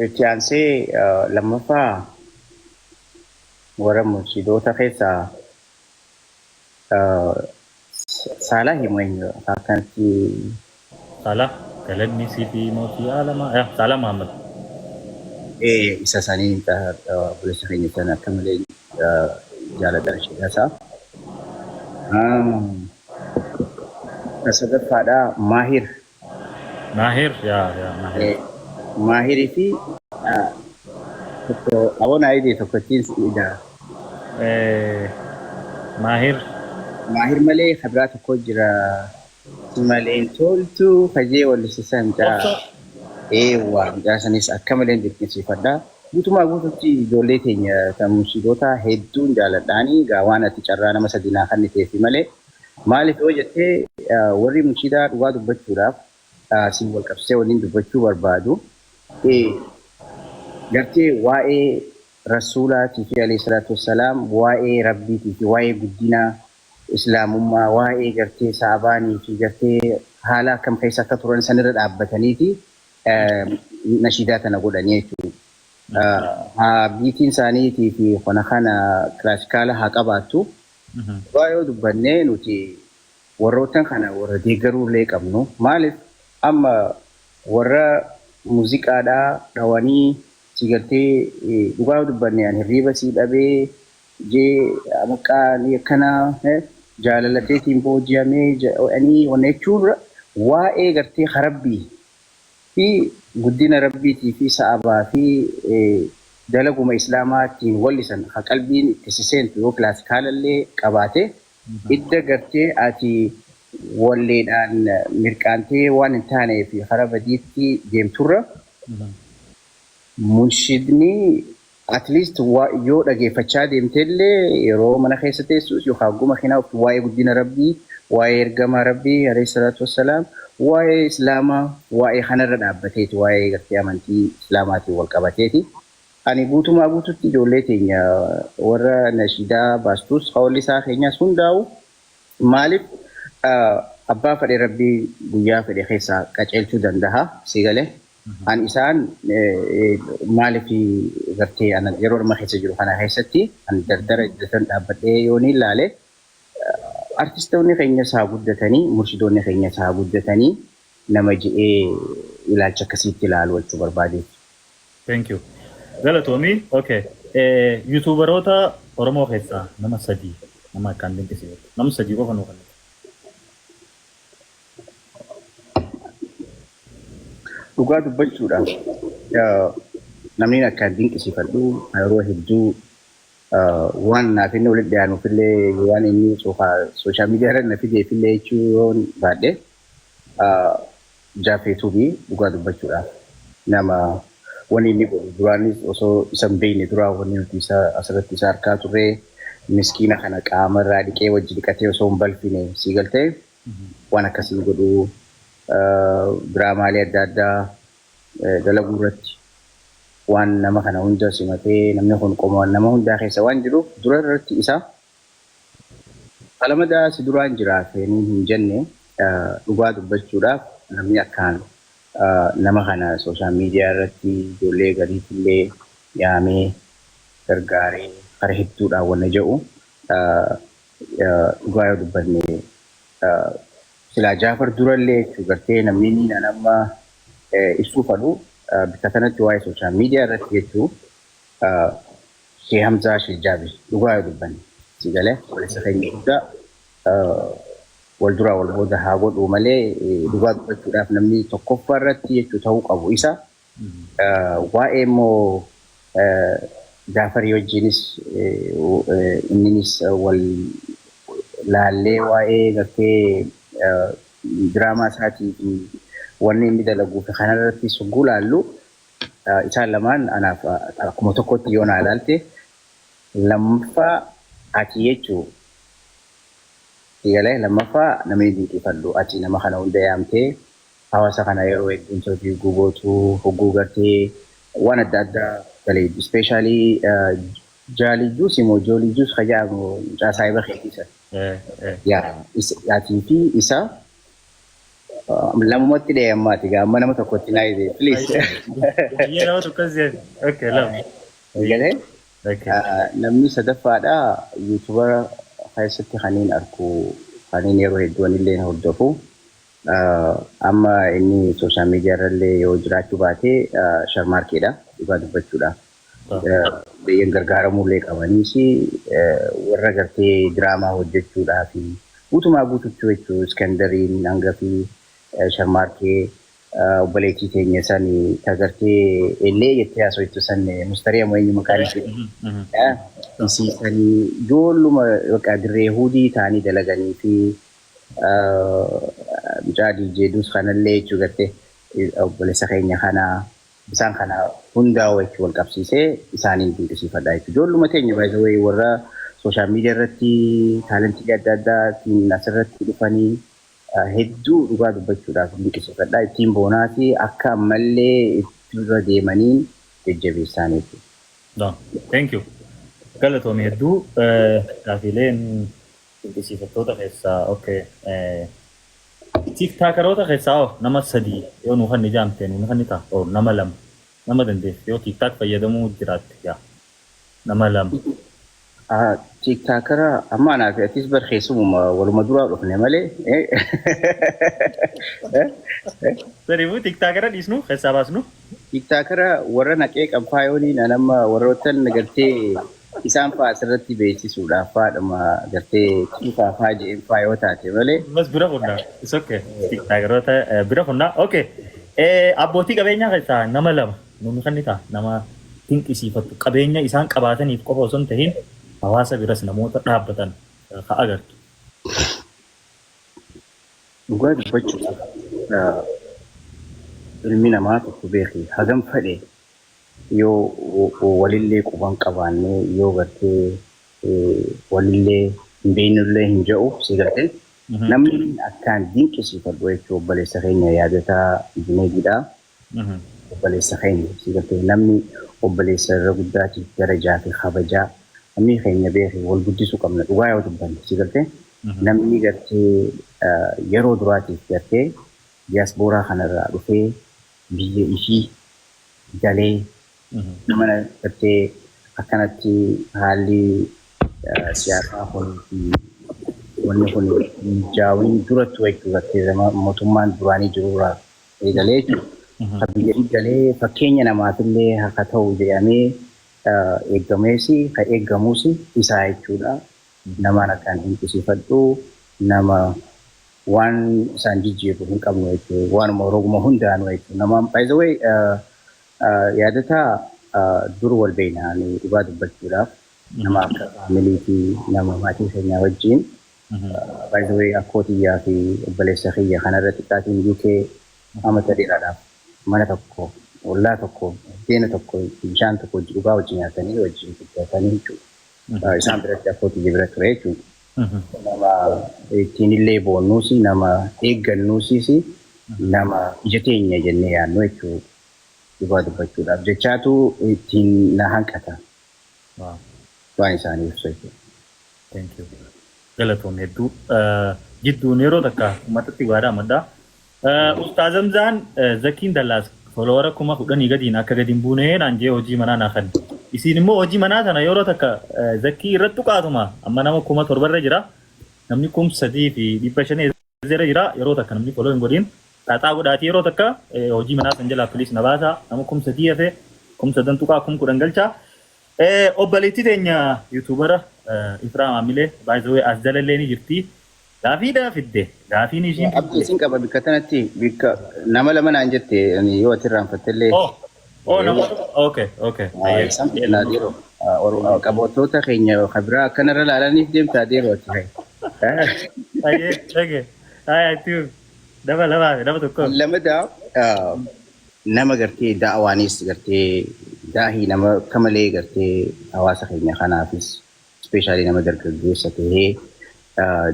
Itti aansee lammaffaa warra munshidoota keessaa Saalaa himu eenyu akkanatti. Saalah galanni sifi mootii aalamaa yaa Saalah Muhammad. Ee isa sanii obboleessa keenya sana akka malee jaaladha nashiidaa isaa. Ka sadaffaadha Maahir. Maahir yaa yaa Maahir. Maahirii fi tokko aboon ayidee tokkottiin si idaa. Maahir. Maahir malee ka biraa tokko jira. Si malee hin toltu kajee wallisisan mucaa. Obsa. Eewwa mucaa sanis akka malee hin dinqisiifadha. Guutumaa guututti ijoollee teenya ta munshidoota hedduun jaaladhaani gaa waan ati carraa nama sadi naa kanniteefi malee maaliif yoo jette warri munshidaa dhugaa dubbachuudhaaf siin wal qabsisee waliin dubbachuu barbaadu gartee waa'ee Rasuulaatii fi alayhi salaatu wassalaam waa'ee Rabbiitii fi waa'ee guddina Islaamummaa waa'ee gartee saabaanii fi gartee haala akkam keessa akka turan sanirra dhaabbataniiti nashiidaa tana godhanii jechuudha. Haa biitiin isaaniitii fi kana kana kilaasikaala haa qabaattu. Dhugaa yoo dubbanne nuti warroottan kana warra deeggaruu illee qabnu. Maaliif amma warra muuziqaadhaa dhawanii si gartee dhugaa yoo dubbanne ani hirriiba sii dhabee jee baqqaa ni akkana jaalala teetiin booji'amee jedhanii wanna jechuurra waa'ee gartee ka Rabbii fi guddina Rabbiitii fi sa'abaa fi dalaguma Islaamaa ittiin wallisan ka qalbiin itti si seentu yoo kilaasikaalallee qabaate idda gartee ati walleedhaan mirqaantee waan hin taanee fi kara badiitti deemturra munshidni at least yoo dhageeffachaa deemtellee yeroo mana keessa teessus yookaan hogguu makiinaa ooftu waa'ee guddina Rabbii, waa'ee ergamaa Rabbii alayhi salaatu wassalaam, waa'ee Islaamaa, waa'ee kanarra dhaabbateeti, waa'ee gartee amantii Islaamaatiin wal qabateeti. Ani guutumaa guututti ijoollee teenya warra nashiidaa baastus hawallisaa keenyaas hundaa'u maaliif abbaa fedhe Rabbii guyyaa fedhe keessaa qaceelchuu dandaha sii galee. An isaan maaliif gartee ana yeroo amma keessa jiru kana keessatti an dardara iddatan dhaabbadhee yoon ilaale artistoonni keenyas haa guddatanii murshidoonni keenyas haa guddatanii nama je'ee ilaalcha akkasiitti ilaalu jechuu barbaadeeti. Thank you. Galatoomi. Okay. Yuutuubaroota Oromoo keessaa nama sadii nama akkaan dinqisiifatu. Nama sadii qofa nuu kennite. Dhugaa dubbachuudhaaf namni akkaan dinqisiifadhu yeroo hedduu waan naaf inni walitti dhiyaanuufillee waan inni sooshaal miidiyaa irra na fideefillee jechuu yoon baadhe Jaafee Tuubii dhugaa dubbachuudhaaf nama wanni inni godhu duraanis osoo isa hin beekne duraa wanni nuti isa asirratti isa arkaa turre miskiina kana qaama irraa dhiqee wajji dhiqatee osoo hin balfine sii galtee waan akkasii godhu diraamaalee adda addaa dalaguu irratti waan nama kana hunda simatee namni kun qoma nama hundaa keessa waan jiruuf dura irratti isa Alamadaa si duraan jira feenii hin jenne. Dhugaa dubbachuudhaaf namni akkaan nama kana sooshaal miidiyaa irratti ijoollee gariitillee yaamee gargaaree kara hedduudhaan wanna jedhu dhugaa yoo dubbanne silaa Jaafar durallee jechuu gartee namni inni an amma ibsuu fadhu bikka kanatti waa'ee sooshaal miidiyaa irratti jechuu Shee Hamzaa Shee Jaabir dhugaa yoo dubbanne si galee obboleessa keenya guddaa wal duraa wal booda haa godhuu malee dhugaa dubbachuudhaaf namni tokkoffaa irratti jechuu ta'uu qabu isa. Waa'ee immoo Jaafarii wajjinis inninis wal laallee waa'ee gartee diraamaa isaatii fi wanni inni dalaguu fi kanarratti sugguu laallu isaan lamaan anaaf akkuma tokkotti yoo naa ilaalte lammaffaa ati jechuu galee lammaffaa namni dinqifadhu ati nama kana hunda yaamtee hawaasa kana yeroo hedduu interview gubootu hogguu gartee waan adda addaa galee especially Jaalii Juus immoo Joolii Juus ka jedhamu mucaa saahiba keetii san. Yaa atii fi isa Lamumatti dhee ammaati gaa, amma nama tokkotti naa hidhe, please. Baay'ee nama tokko si. Okay, lama. Galee? Okay. Namni sadaffaadha, YouTuber keessatti kanneen arku, kanneen yeroo hedduu anillee hordofu. Amma inni social media irrallee yoo jiraachuu baate, Sharmaarkeedha, dhugaa dubbachuudha. Biyyeen gargaaramullee qabaniis warra gartee diraamaa hojjechuudhaa fi guutumaa guututti jechuu, Iskandariin hanga fi Sharmaarkee, obboleettii teenya san tagartee illee jettee haasoftu san, Mustarii ammoo eenyu maqaan ishee. Isiisanii ijoolluma bakka dirree hudii ta'anii dalaganii fi mucaa DJ Dus kanallee jechuu, gartee obboleessa keenya kana, isaan kana hundaa'u jechuu, wal qabsiisee isaaniin dinqisiifadha jechuudha. Ijoolluma teenya baay'ee warra social media irratti talentii adda addaatiin asirratti dhufanii hedduu dhugaa dubbachuudhaaf dinqisiifadha. Ittiin boonaa fi akka ammallee itti dura deemaniin jajjabeessaan jechuudha. No, thank you. Galatoomii hedduu. Gaafiileen dinqisiifattoota keessaa, okay. TikTokeroota keessaa hoo nama sadii yoo nu kan ijaamte, nu kan ta'a, oo nama lama, nama dandeesse yoo TikTok fayyadamuu jiraatte, yaa nama lama. TikTokera amma anaa fi atis bar keessumuma waluma duraa dhufne malee. Saniifuu TikTokera dhiisnu, keessaa baasnu. TikTokera warra naqee qabfaayooniin nama warroottan gartee isaan fa'aa asirratti beeksisuudhaaf faadhuma gartee cuufaa fa'aa jedheen fa'aa yoo taate malee. Bas, bira kunnaa. It's okay. TikTokeroota bira kunnaa. Okay. Abbootii qabeenyaa keessaa nama lama nu kan ta'a, nama dinqisiifattu, qabeenya isaan qabaataniif qofa osoo hin tahin hawaasa biras namoota dhaabbatan ka agartu. Dhugaa dubbachuudhaaf, ilmi namaa tokko beeki hagam fedhe yoo walillee quban qabaannee, yoo gartee walillee hin beeknullee hin jedhu si gartee, namni akkaan dinqisiifadhu jechuun obboleessa keenya Yaadataa Juneediidha. Obboleessa keenya si gartee, namni obboleessa irra guddaatiif darajaa fi kabajaa, namni keenya beeki wal guddisuu qabna, dhugaa yoo dubbanne si gartee, namni gartee yeroo duraatiif gartee diyaaspooraa kanarraa dhufee biyya ishii galee mana gartee akkanatti haalli siyaasaa kun fi wanni kun mijaawin duratti jechuu, gartee mootummaan duraanii jirurraa eegalee jechuudha. Biyya galee fakkeenya namaafillee akka ta'u jedhamee eeggamees kan eeggamus isaa jechuudha. Namaan akkaan dinqisiifadhu, nama waan isaan jijjiiru hin qabnu jechuudha. Waanuma roguma hundaanuu jechuudha. Nama by the way Yaadataa dur wal beekna, dhugaa dubbachuudhaaf nama akka family fi nama maatii keenyaa wajjin. By the way, akkoo xiyyaa fi obboleessa kiyya kanarra xiqqaatiin UK amata dheeraadhaaf mana tokko, ollaa tokko, buddeena tokko, bishaan tokko dhugaa wajjin nyaatanii wajjin guddatanii jechuudha. Isaan biratti, akkoo xiyya bira ture jechuudha. Nama ittiin illee boonnuus, nama eeggannuusis, nama ija teenya jennee yaadnu jechuudha. Dhugaa dubbachuudhaaf jechaatu ittiin na hanqata. Waan isaanii ibsu jechuudha. Thank you. Galatoon hedduu. Jidduun yeroo takka uummatatti waadaa maddaa. Ustaaz Hamzaan Zakiin Dallaas followera 10,000 gadiin akka gadi hin buune naan jee hojii manaa naa kenna. Isiin immoo hojii manaa tana yeroo takka Zakii irratti tuqaatuma amma nama 7,000 irra jira. Namni 3,500 irra jira, yeroo takka namni follow hin godhin. Xaaxaa godhaatii yeroo takka hojii manaa san jalaa please na baasa. Nama 3,000 hafe 9,000 tuqaa 10,000 galchaa. Obboleettii teenya YouTubera Ifraa Maamilee, by the way, as jalallee ni jirti. Gaafiidha fidde. Gaafiin ishiin Abdii isin qaba bikka tanatti, bikka nama lama naan jette yoo ati irraanfattellee. Oh, namoota, okay. Isaan fidnaa yeroo qabattoota keenya kabiraa akkanarra laalaniif deemtaa deeroo ati. Ayyee, okay. Ayi, ati nama lamaa fi nama tokko. Lamada nama gartee da'awaanis gartee daahii nama akka malee gartee hawaasa keenya kanaafis, especially nama dargaggeessa tahee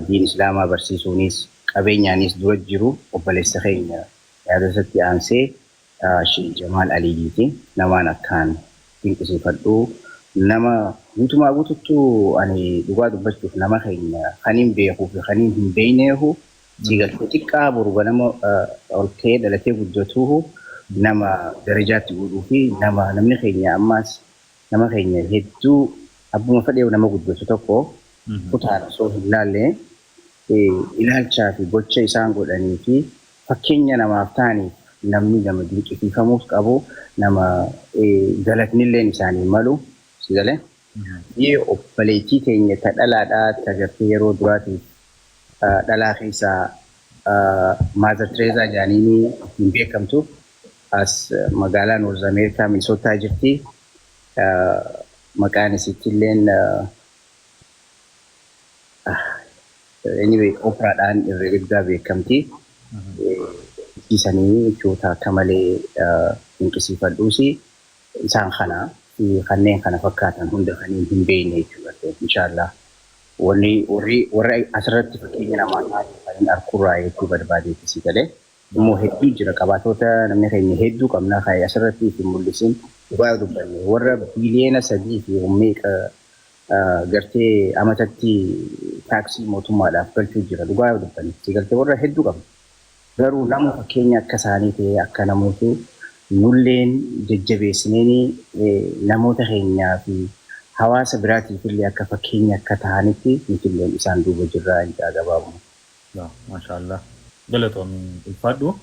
diin islaamaa barsiisuunis qabeenyaanis dura jiru, obboleessa keenya yaada isatti aansee Sheekh Jamaal Aliyyiti. Namaan akkaan dinqisiifadhu, nama guutumaa guututtuu ani dhugaa dubbachuuf nama keenya kaniin beekuu fi kaniin hin beekneehu. Sii galtee xiqqaa boru ganama ol ka'ee dhalatee guddatuuhu nama darajaatti godhuu fi nama namni keenya ammaas nama keenya hedduu abbuma fedhee nama guddatu tokko kutaan osoo hin laalle ilaalchaa fi gocha isaan godhanii fi fakkeenya namaaf ta'aniif namni nama dinqisiifamuus qabu, nama galatnilleen isaanii malu si galee. Biyyi obboleettii teenya ta dhalaadhaa ta gartee yeroo duraatiif dhalaa keessaa Mother Teresa jedhaniini ittiin beekamtu as magaalaa North America Minnesota jirti. Maqaan isittilleen anyway Oprahadhaan irra guddaa beekamti. Isanii jechoota akka malee dinqisiifadhuusi isaan kana fi kanneen kana fakkaatan hunda kanneen hin beekne jechuudha. Inshaallah. Wanni warri warra asirratti fakkeenya namaa ta'an kan arkurraa jechuu barbaadeetti si galee. Immoo hedduu jira, qabaatota namni keenya hedduu qabna kan asirratti hin mul'isin. Dhugaa dubbanne, warra 3 biliyoona fi meeqa gartee amatatti taaksii mootummaadhaaf galchuu jira, dhugaa dubbanne si galtee, warra hedduu qabna. Garuu nama fakkeenya akka isaanii ta'e akka namootu nulleen jajjabeessineen namoota keenyaa fi hawaasa biraatiif illee akka fakkeenya akka ta'anitti nutilleen isaan duuba jirra injaa gabaabuma. Maashaallah. Galatoomii, ulfaadhu.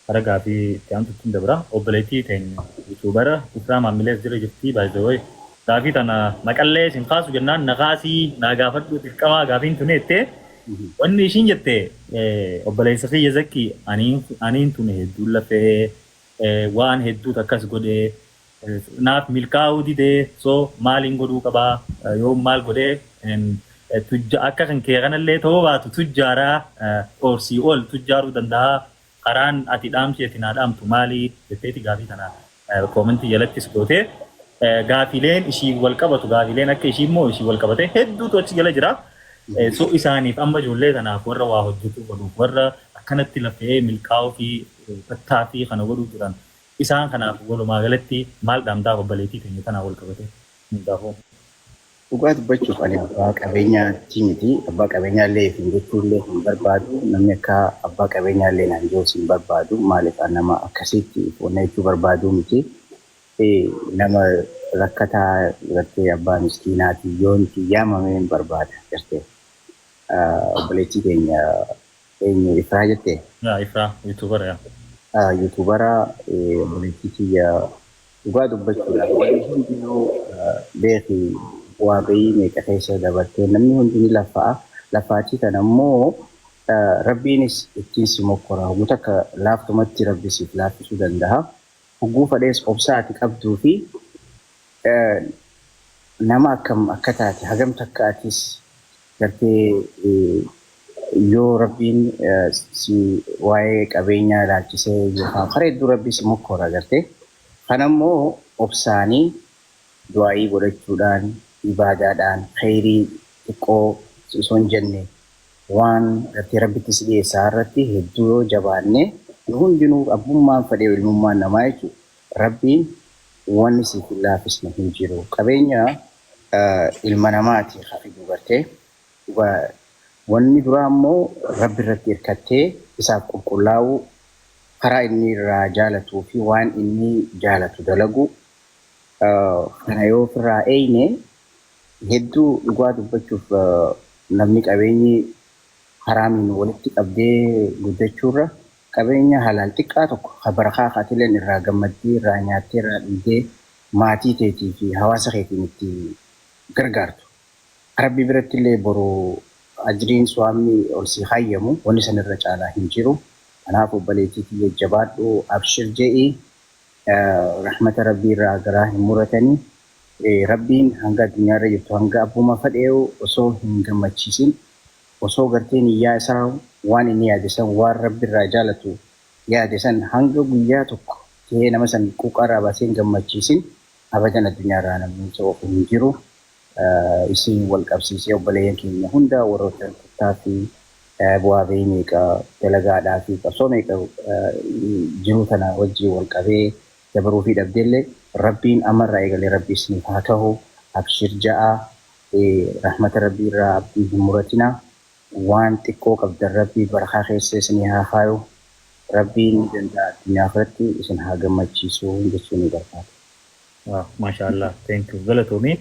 Karaa gaafii itti aantutti dabra. Obboleettii teenya YouTubera Ifraa Maammilees jira jirti, by the way. Gaafii tana maqallee sin kaasu jennaan na kaasii naa gaafadhu, dirqamaa gaafiin tuni jettee. Wanni ishiin jette, obboleessa kiyya Zakki, aniin tuni hedduu lafee waan hedduutu akkas godhee naaf milkaa'uu didee, so maaliin godhuu qabaa? Yoo maal godhee akka kan kee kanallee ta'uu baatu tujjaaraa oorsii ol tujjaaruu danda'a? Karaan ati dhaamsi ati naa dhaamtu maali jetteeti gaafii tana commentii jalattis gootee, gaafileen ishii wal qabatu, gaafileen akka ishii immoo ishii wal qabate hedduutu achi jala jira. So isaaniif amma ijoollee kanaaf, warra waa hojjetuu godhuuf, warra akkanatti lafee milkaa'uu fi tattaaffii kana godhuu jiran, isaan kanaaf walumaa galatti maal dhaamtaaf obboleettii teenya tanaa wal qabate hundaafuu? Dhugaa dubbachuuf ani abbaa qabeenyaatti miti. Abbaa qabeenyaallee hin jechuullee hin barbaadu. Namni akka abbaa qabeenyaallee naan jiruus hin barbaadu. Maaliif, ani nama akkasitti wanna jechuu barbaadu miti. Nama rakkataa gartee abbaa miskiinaati yoon itti yaamame hin barbaada gartee. Obboleettii keenya eenyu, Ifraa jettee? Yaa, Ifraa YouTubera yaa. YouTubera, obboleettii kiyya, dhugaa dubbachuudhaaf wanni hundinuu beeki bu'aa bahii meeqa keessa dabartee namni hundi ni laffa'a. Laffaatii kana immoo rabbiinis ittiin si mokkora. Hogguu takka laaftumatti rabbi siif laaffisuu danda'a. Hogguu fadhees obsaa ati qabduu fi nama akkam akka taate, hagam takka atis gartee yoo rabbiin si waa'ee qabeenyaa ilaalchisee yookaan karaa hedduu rabbi si mokkora gartee. Kanammoo obsaanii du'aayii godhachuudhaan, ibaadaadhaan, kheyrii xiqqoo osoo hin jenne waan gartee rabbitti si dhiyeessaa irratti hedduu yoo jabaanne, nu hundinuu abbummaan fedhee ilmummaan namaa jechuudha. Rabbiin wanni siif hin laaffisne hin jiru. Qabeenya ilma namaati hafidu gartee. Wanni duraa immoo rabbi irratti hirkattee isaaf qulqullaa'uu, karaa inni irraa jaalatuu fi waan inni jaalatu dalagu. Kana yoo ofirraa eeyne hedduu, dhugaa dubbachuuf, namni qabeenyi haraamiin walitti qabdee guddachuurra qabeenya halaal xiqqaa tokko ka barakaa kaatileen irraa gammaddee, irraa nyaattee, irraa dhugdee, maatii keetii fi hawaasa keetiin itti gargaartu. Rabbi biratti illee boru ajriin suwaamni ol sii hayyamu wanni san irra caalaa hin jiru. Kanaaf obboleettii tiyya, jabaadhu, abshir je'i, rahmata rabbii irraa garaa hin muratanii. Rabbiin hanga addunyaarra jirtu, hanga abbuma fedheewu osoo hin gammachiisin, osoo gartee niyyaa isaa waan inni yaade san, waan rabbi irraa jaalatu yaade san, hanga guyyaa tokko ta'ee nama san quuqaarraa baasee hin gammachiisin, abadan addunyaarraa namni isa ofu hin jiru. Isin wal qabsiisee obboleeyyan keenya hunda warroota tattaaffii bu'aa bahii meeqa dalagaadhaa fi qabsoo meeqa jiruu tana wajjin wal qabee dabaruu fi dhabdeellee, rabbiin ammarraa eegalee rabbi isiniif haa ta'u. Abshir ja'a, rahmata rabbii irraa abdii hin muratinaa. Waan xiqqoo qabdan Rabbii barakaa keessa isinii haa kaayu. Rabbiin ni danda'a addunyaa akhiratti isin haa gammachiisu jechuu ni barbaada. Waaw maashaallah thank you galatoomi.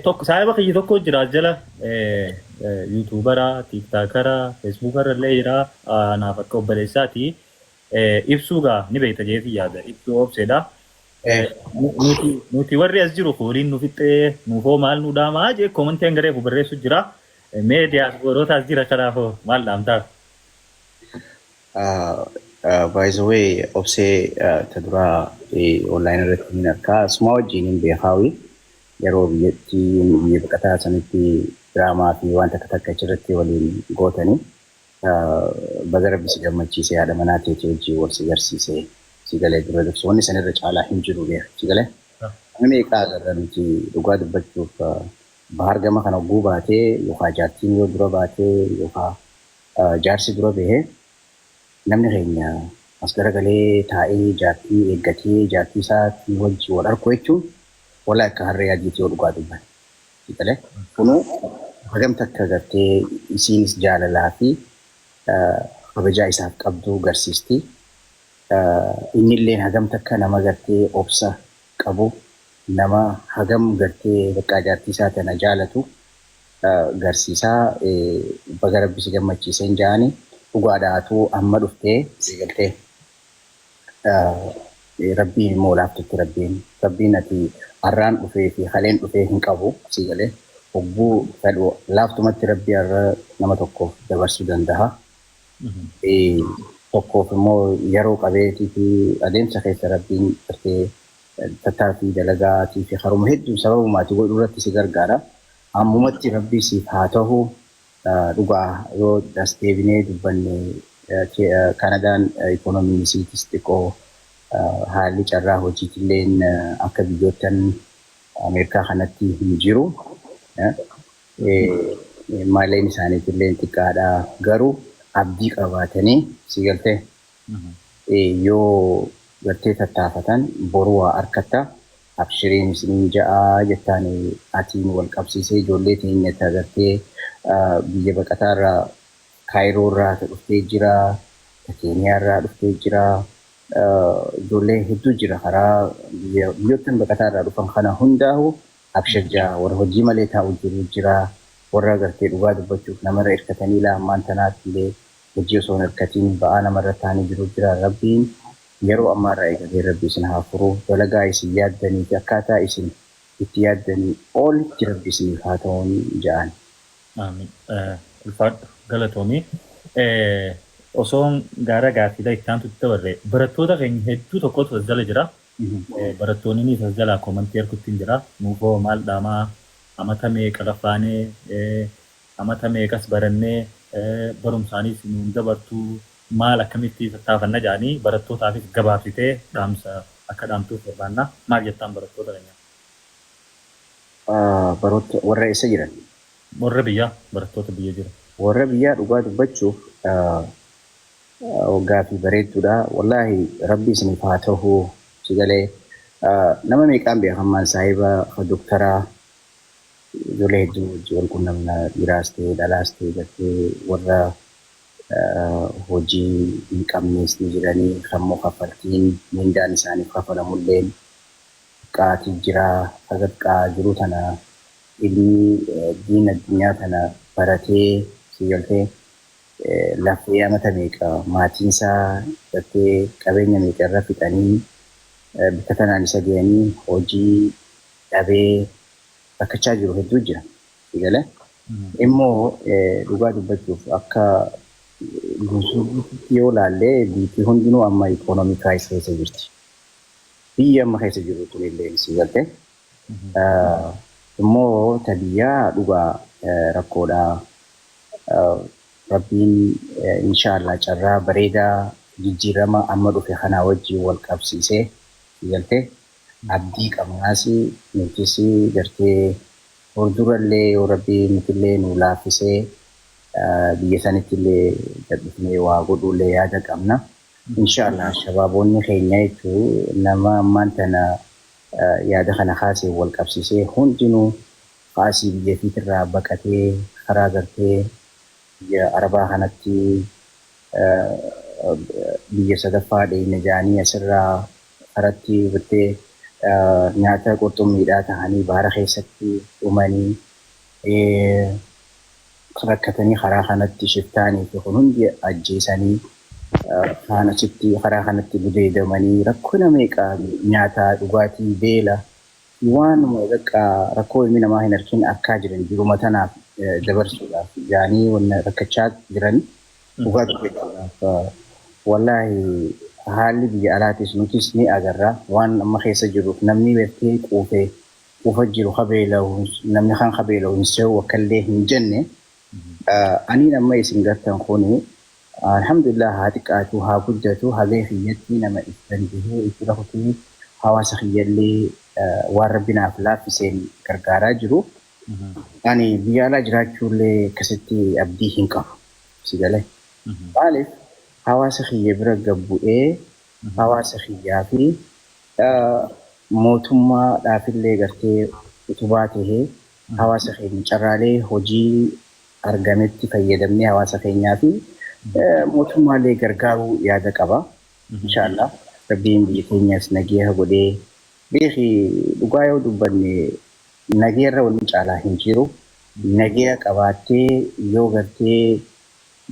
Tokko saahiba kiyya tokko jira as jala yuutuubara, tiiktaakara, feesbuukara illee jira naaf akka obboleessaati. Ibsuu gaa ni beekta jeetii yaada ibsuu obseedha. Nuti warri as jiru fooliin nu fixxee nuufoo maal nu dhaamaa jee koomantii hanga reefu barreessu jira. Mee diyaaspooroota as jira kanaafoo maal dhaamtaaf? By the way, obsee ta duraa online irratti hin arkaa. Suma wajjin hin beekaawi. Yeroo biyyatti biyya baqataa sanitti diraamaa fi waan takka takka achirratti waliin gootanii. Baga Rabbi si gammachiise, haadha manaa teetii wajjin wal si garsiise. Si galee dura dursa wanni sanirra caalaa hin jiru beeka. Si galee. Nama meeqaa agarra nuti dhugaa dubbachuuf bahar gama kana hogguu baatee yookaan jaartiin yoo dura baatee yookaan jaarsi dura bahee namni keenya as garagalee taa'ee jaartii eeggatee jaartii isaatii wajjin wal arku jechuun walaa akka harree adiitii yoo dhugaa dubban. Si galee. Kunuu hagam takka gartee isiinis jaalalaa fi kabajaa isaaf qabdu garsiisti. Innilleen hagam takka nama gartee obsa qabu, nama hagam gartee bakka jaartii isaa tana jaalatu garsiisaa. Baga Rabbi si gammachiiseen ja'ani dhugaadhaatu amma dhuftee si galtee. Rabbiin immoo laaftutti Rabbiin ati har'aan dhufee fi haleen dhufee hin qabu si galee hogguu fedhu laaftumatti Rabbi har'a nama tokkoof dabarsuu danda'a. Tokkoof immoo yeroo qabeetii fi adeemsa keessa Rabbiin gartee tattaaffii dalagaatii fi haruma hedduu sababuma ati godhu irratti si gargaara. Ammumatti Rabbi siif haa ta'u dhugaa yoo as deebinee dubbanne Kanadaan ikoonomiin isiitis xiqqoo haalli carraa hojiitilleen akka biyyoottan Ameerikaa kanatti hin jiru. Maaleen isaaniitillee xiqqaadha. Garuu abdii qabaatanii si galtee yoo gartee tattaafatan boru waa harkatta. Abshiriin isiniin ja'a jettaan atiin wal qabsiisee ijoollee teenya gartee biyya baqataarraa Kaayiroo irraa dhuftee jira, Keeniyaa irraa dhuftee jira. Ijoollee hedduu jira karaa biyyoottan baqataa irraa dhufan kana hundaa'u abshir jaa warra hojii malee taa'u jiru jira. Warra gartee dhugaa dubbachuuf namarra hirkatanii ammaan tanaatti illee hojii osoo hin hirkatiin ba'aa namarra taa'anii jiru jira. Rabbiin yeroo ammaarraa eegalee Rabbi isin haa furu. Dalagaa isin yaaddanii fi akkaataa isin itti yaaddanii olitti Rabbi isiniif haa ta'uun ja'an. Amiin. Ulfaadhu galatoomii. Osoon gaara gaaffiidha itti aantutti dabarre barattoota keenya hedduu tokkotu as jala jira. Barattoonni ni as jalaa koomantii harkutti hin jira. Nuufoo maal dhaamaa amata meeqa lafaanee amata meeqas barannee barumsaanis nuun dabartuu maal akkamitti tattaafanna jedhanii barattootaafis gabaabsitee dhaamsa akka dhaamtuuf barbaanna. Maal jettaan barattoota keenya? Baroota warra eessa jiran? Warra biyyaa, barattoota biyya jira. Warra biyyaa dhugaa dubbachuuf gaaffii bareedduudha. Wallaahi Rabbi isiniif haa ta'u si galee nama meeqaan beekamaan saahiba doktaraa ijoollee hedduu wajjin wal qunnamna dhiiraas ta'e dhalaas ta'e gartee warra hojii hin qabnes ni jiranii kammoo kaffaltiin mindaan isaaniif kafalamulleen qaatii jira haga qaa jiru tana ilmi diin addunyaa tana baratee si galtee lafee amata meeqa maatiin isaa gartee qabeenya meeqa irra fixanii bakka tanaan isa ga'anii hojii dhabee rakkachaa jiru hedduu jira. Si galee immoo dhugaa dubbachuuf akka guutuu guutuutti yoo ilaalle biyyi hundinuu amma economy crisis keessa jirti. Biyyi amma keessa jiru tunillee si galte. Immoo ta biyyaa dhugaa rakkoodha. Rabbiin inshaallah carraa bareedaa jijjiirama amma dhufe kanaa wajjin wal qabsiisee si galte abdii qabnaas nutis gartee fuuldurallee yoo Rabbi nutillee nu laaffisee biyya sanitti illee gadhufnee waa godhuullee yaada qabna. Inshaallah shabaabonni keenya jechuun nama ammaan tana yaada kana kaasee wal qabsiisee hundinuu kaasii biyya fiitirraa baqatee karaa gartee Biyya Arabaa kanatti biyya sadaffaa dheeyna jaanii asirraa karatti gartee nyaata qurxummiidhaa tahanii baara keessatti dhumanii, rakkatanii, karaa kanatti shiftaanii fi kun hundi ajjeesanii, kaan asitti karaa kanatti gudeedamanii, rakkoo meeqa, nyaataa, dhugaatii, beela, waanuma xiqqaa rakkoo ilmi namaa hin argin akkaa jiran jiruma tanaaf dabarsuudhaaf jaanii wanna rakkachaa jiran. Dhugaa dubbachuudhaaf, wallaahi haalli biyya alaatis nutis ni agarra. Waan amma keessa jiruuf namni gartee quufee quufa jiru kabeela'u, namni kan kabeela'u hin se'u akkallee hin jenne. Aniin amma isin gartan kuni, alhamdulillah, haa xiqqaatu haa guddatu, hagee kiyyatti nama if dandahee itti rafutee hawaasa kiyyallee waan Rabbi naaf laaffiseen gargaaraa jiru. Ani biyya alaa jiraachuullee akkasitti abdii hin qabu. Si galee? Maaliif, hawaasa kiyya bira gabbu'ee hawaasa kiyyaa fi mootummaadhaafillee gartee utubaa tahee, hawaasa keenya carraalee hojii argametti fayyadamnee hawaasa keenyaa fi mootummaallee gargaaruu yaada qaba. Inshaallah Rabbiin biyya keenyas nageenya godhee. Beeki, dhugaa yoo dubbanne nageerra wanni caalaa hin jiru. Nageenya qabaattee yoo gartee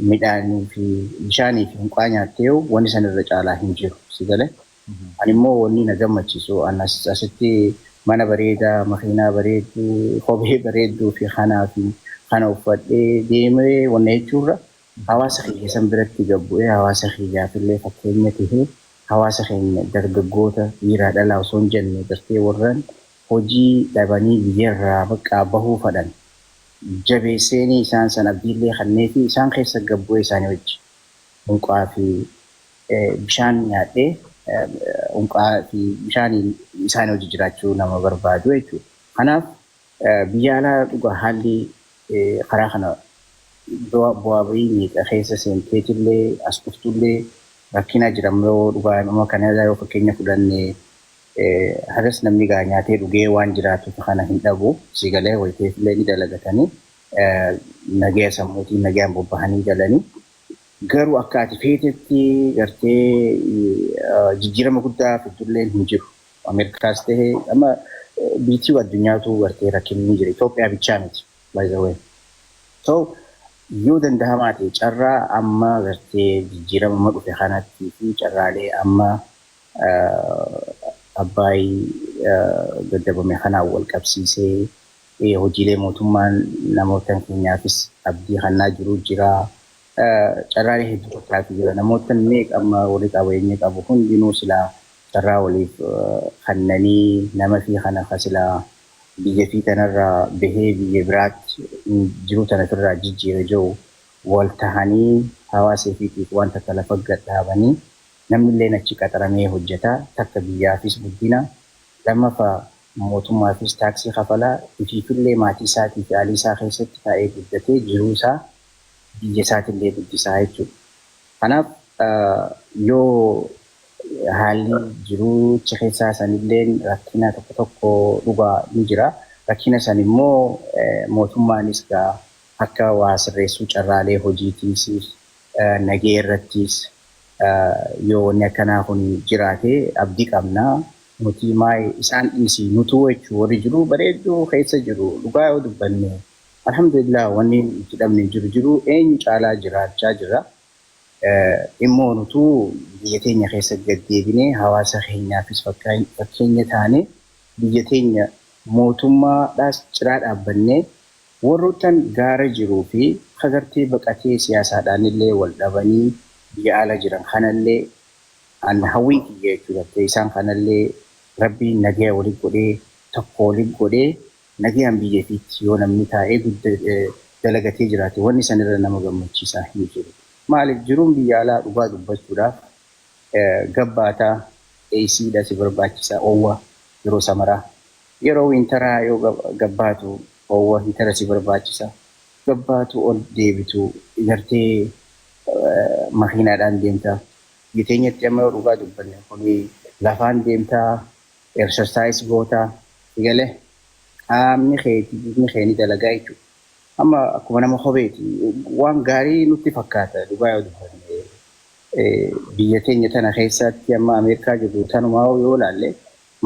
midhaanii fi bishaanii fi hunqaa nyaattee wanni sanirra caalaa hin jiru. Si galee? Ani immoo wanni na gammachiisu asitti mana bareedaa, makiinaa bareedduu, kophee bareedduu fi kanaa fi kana uffadhee deemee wanna jechuurra, hawaasa kiyya san biratti gabbu'ee hawaasa kiyyaafillee fakkeenya tahee, hawaasa keenya dargaggoota dhiiraa dhalaa osoo hin jenne gartee warran hojii dhabanii biyyarraa baqqaa bahuu fadhan jabeesseenii isaan san abdiillee kannee fi isaan keessa gabbu'ee isaanii wajji hunqaa fi bishaan nyaadhee, hunqaa fi bishaaniin isaanii wajji jiraachuu nama barbaadu jechuudha. Kanaaf biyya alaa dhugaa haalli karaa kana bu'aa bahii meeqa keessa seenteetillee as dhuftullee rakkina jira. Yoo dhugaa nama kana yoo fakkeenya fudhanne, hagas namni gaa nyaatee dhugee waan jiraatuuf kana hin dhabu. Si galee? Wayiteefillee ni dalagatanii nagaya sammuutiin nagayaan bobbahanii galanii. Garuu akka ati feetetti gartee jijjiirama guddaa fiddulleen hin jiru. Ameerikaas ta'ee amma biitii addunyaatu gartee rakkinni ni jira. Itoophiyaa bichaa miti, by the way. So yoo danda'amaa ta'e, carraa amma gartee jijjiirama amma dhufe kanatti fi carraalee amma Abbaay gaddabame kanaan wal qabsiisee hojiilee mootummaan namoota keenyaafis abdii kannaa jiru jira. Carraalee hedduu fakkaatu jira. Namoota meeqa amma walii qabeenya qabu hundinuu silaa carraa waliif kannanii nama fi kana silaa biyya fi tanarraa bahee biyya biraatti jiru tana ofirraa jijjiira jiru wal tahanii hawaasa ofiitiif waan takka lafa gadhaabanii namni illee achi qaxaramee hojjeta. Takka biyyaafis guddina, lammaffaa mootummaafis taaksii kafalaa, ifiifillee maatii isaatii fi haalii isaa keessatti taa'ee guddatee jiruu isaa biyya isaatillee guddisaa jechuudha. Kanaaf yoo haalli jiruu achi keessaa sanillee rakkina tokko tokko dhugaa ni jira. Rakkina san immoo mootummaanis gaa akka waa sirreessuu carraalee hojiitiis nagee irrattis yoo wanni akkanaa kun jiraate abdii qabna. Nuti maa isaan dhiisii nutuu jechuu warri jiru bareedduu keessa jiru. Dhugaa yoo dubbanne, alhamdulillah, wanni nuti dhabne jiru jiru eenyu caalaa jiraachaa jira. Immoo nutuu biyya teenya keessa gaddeebinee hawaasa keenyaafis fakkeenya taane, biyya teenya mootummaadhaas ciraa dhaabbannee, warroottan gaara jiruu fi kagartee baqatee siyaasaadhaan illee wal dhabanii biyya ala jiran kanallee an hawwiin kiyya jechuudha. Isaan kanallee Rabbiin nagaya walit godhee, tokko walit godhee, nagayaan biyya fiitti yoo namni taa'ee dalagatee jiraate wanni sanirra nama gammachiisaa hin jiru. Maaliif, jiruun biyya alaa dhugaa dubbachuudhaaf gabbaataa ACdha si barbaachisaa, oowwa yeroo summeraa. Yeroo winteraa yoo gabbaatu oowwa heatera si barbaachisa. Gabbaatu ol deebitu gartee makiinaadhaan deemta. Biyya teenyatti amma yoo dhugaa dubbanne kuni lafaan deemtaa, exercise gootaa, galee qaamni keetii bifni kee ni dalagaa jechuudha. Amma akkuma nama kopheeti waan gaarii nutti fakkaata dhugaa yoo dubbanne. Biyya teenya tana keessatti amma Ameerikaa jirru tanumaa yoo ilaalle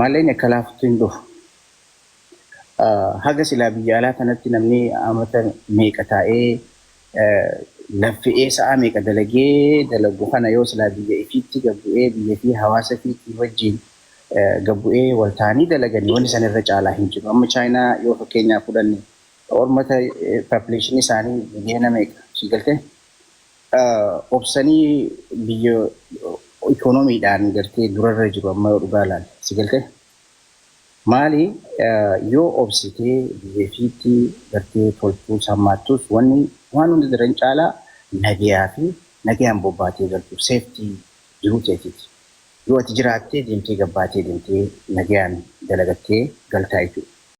maallaqni akka laaftu hin dhufu. Haga silaa biyya alaa kanatti namni amata meeqa taa'ee laffe'ee sa'a meeqa dalagee dalagu kana yoo silaa biyya ifiitti gabbu'ee biyya fi hawaasa ifiitti wajjin gabbu'ee wal ta'anii dalaganii wanni san irra caalaa hin jiru. Amma Chaayinaa yoo fakkeenyaaf fudhanne ormata population isaanii miliyoona meeqa si galtee obsanii biyya ikoonomiidhaan gartee durarra jiru amma yoo dhugaa ilaalle si galtee. Maali yoo obsitee biyya ifiitti gartee toltuu sammaattus wanni waan hunda daran caalaa nagayaa fi nagayaan bobbaatee galtu safety jiruu teetiiti. Yoo ati jiraattee deemtee gabbaatee deemtee nagayaan dalagattee galtaa jechuudha.